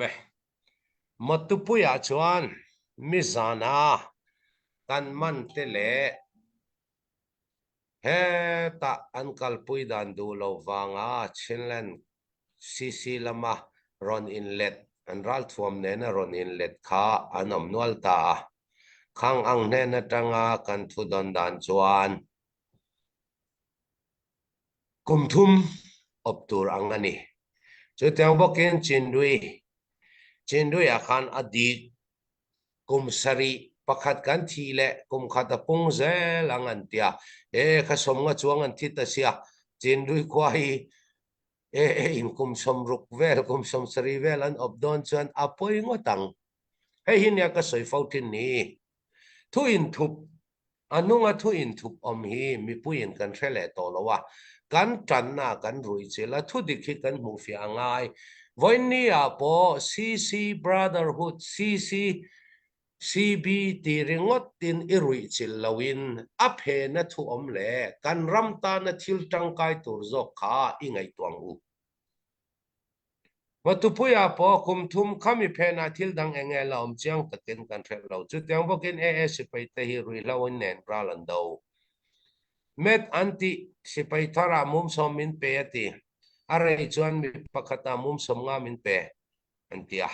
lawm e. Mawtupuiah chuan mizana kan man te leh hetah an kalpui dan duh lo vanga Chinland CC lama rawn inlet, an ralthuam nena rawn inlet kha an awm nual ta a. Khang ang hnen atanga kan thu dawn dan chuan Kum thum awp tur ang a ni. Chutiang bawkin Chinrui, Chinruiah khan a dik kum sarih pakhat kan thih leh kum khat a pung zel ang an ti a. E kha sawmnga chuang an thi ta sia, Chinrui khua hi e in kum sawmruk vel, kum sawmsarih vel an awp dawn chuan a pawi ngawt ang. Hei hi nia ka sawi fo thin ni. Thu inthup A hnunga thu inthup awm hi mipuiin kan hre leh tawh lo a, kan tanna kan ruih chilh a, thudik hi kan hmuhfiah a ngai. Vawiinni-ah pawh CC Brotherhood, CC CB tih ringawtin i ruih chilh loin a phena thu awm leh kan ram tana thil tangkai tur zawk kha i ngaihtuah ang u. Matupuia pawh kum thum khami phenah thil dang eng nge la awm chiang takin kan hrelh lo. Chutiang bawkin AA sipai te hi ruihhlo in nen ral an do. Met an tih sipai tharah mumsawm min pe a ti. A rei chuan mi pakhatah mumsawm nga min pe an ti a.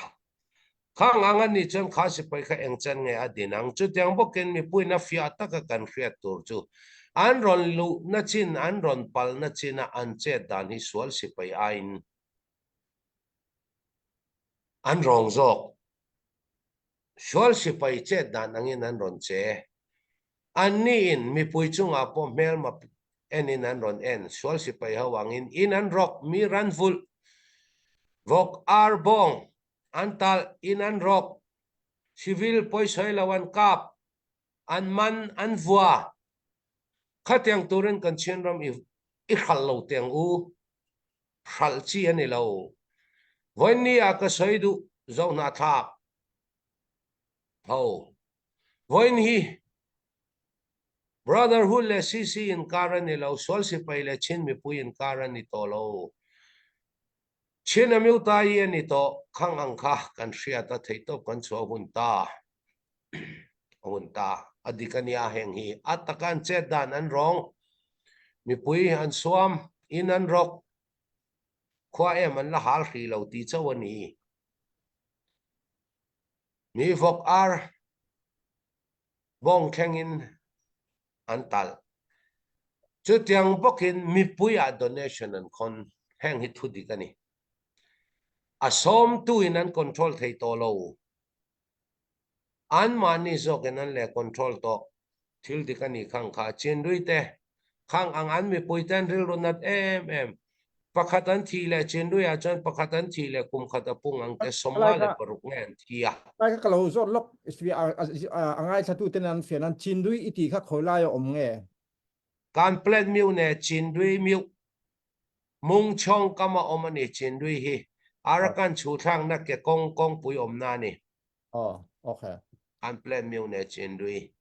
Khang ang a nih chuan kha sipai kha eng chan nge a din ang? Chutiang bawkin mipuiin a fiah taka kan hriat tur chu an rawn luhna chin, an rawn palna china an chet dan hi sual sipai aiin an rawng zawk. Sual sipai chet dan angin an rawn che. Anniin mipui chungah pawh hmelma enin an rawn en, sual sipai ho angin in an rawk, mi ran vulh, vawk ar bawng an talh, in an rawk, civil pawisawi lo an kap, an man, an vua. Khatiang turin kan Chinram i i hralh lo teng u, hralh chi a ni lo. Vawiinni ah ka sawi duh zohnahthlak ho. Vawiin hi Brotherhood leh CC inkar a ni lo, sual sipai leh Chin mipui inkar a ni tawh lo. Chin a miuta i a ni tawh, khang ang kha kan hriat a theihtawp kan chhuah hun ta a hun ta. A dik a nia heng hi a taka an chet dan an rawng, mipui an suam, in an rawk, khua em an la hal hrih lo tih chauh a ni. Mi vawk ar bawng thlengin an talh. Chutiang bawkin mipuiah donation an khawn, heng hi thu dik a ni. A sawmtuin an control thei tawh lo. Anmahni zawkin an leh control tawh. Thil dik a nih khang kha Chinrui te khang ang an mipui ten rilru nat em em. Pakhat an thih leh Chinrui ah chuan pakhat an thih leh kum khat a pung ang te 56 nge an thi a. Lai kha ka lo zawt lawk a ngaithla tu ten an fian an Chinrui i tih kha khawi lai a awm nge? Kan plet miu ne Chinrui miu mung chhawng kam a awm a ni Chinrui hi Arakan chhuthlakna ke kawng kawngpui awmna a ni. Oh, okay. An plan miu ne Chinrui.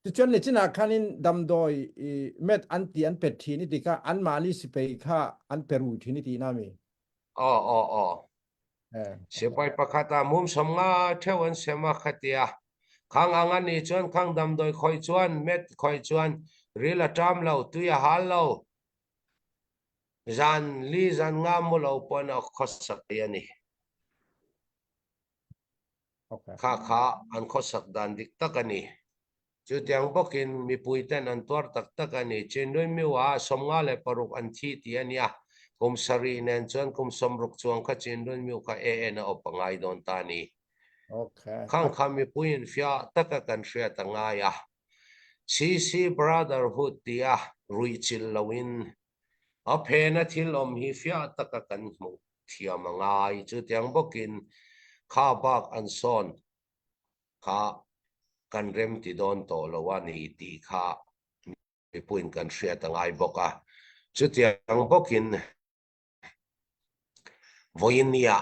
Tichuan nichinah khanin damdawi i met an ti an pet thin i ti kha anmahni sipai kha an pe rui thin i tih na mi? Aw aw aw. Eh. Sipai pakhat ah mum 50 theuh an sem a khatia. Khang ang a nih chuan khang damdawi khawih chuan met khawih chuan ril a ṭam lo, tui a hal lo. Zan li zan nga mu lo pawn a khawsak thei a ni. Kha kha an khawsak dan dik tak a ni. Chutiang bawkin mipui ten an tuar tak tak a ni. Chinrui Miwa 56 an thi tih a nia. Kum sarih nen chuan kum 60 chuang kha Chinrui Miu kha AN a awp a ngai dawn ta a ni. Khang kha mipuiin fiah taka kan hriat a ngai a. CC Brotherhood tia ruihchilh loin A phena thil awm hi fiah taka kan hmuh thiam a ngai. Chutiang bawkin kha bak an sawn kha kan rem ti dawn tawh lo a ni tih kha mipuiin kan hriat a ngai bawk a. Chutiang bawkin vawinia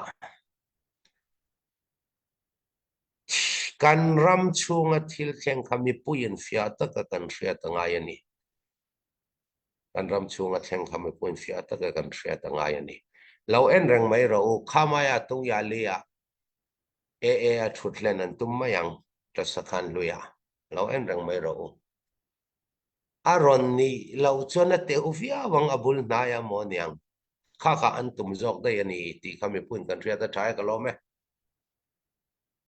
kan ram chhunga thil thleng kha mipuiin fiah taka kan hriat a ngai a ni. Kan ram chhunga thleng kha mipuiin fiah taka kan hriat a ngai a ni. Lo en reng mai rawh u, Khamaiah Tungyali-ah. AA a thut hlen an tum mai ang, Ṭasakhan hluiah lo en reng mai rawh u. A rawn nih loh chuan a teuh viau ang, a bul hnai a maw niang. Kha kha an tum zawk daih a ni tih kha mipuiin kan hriat a ṭha e, ka lawm e.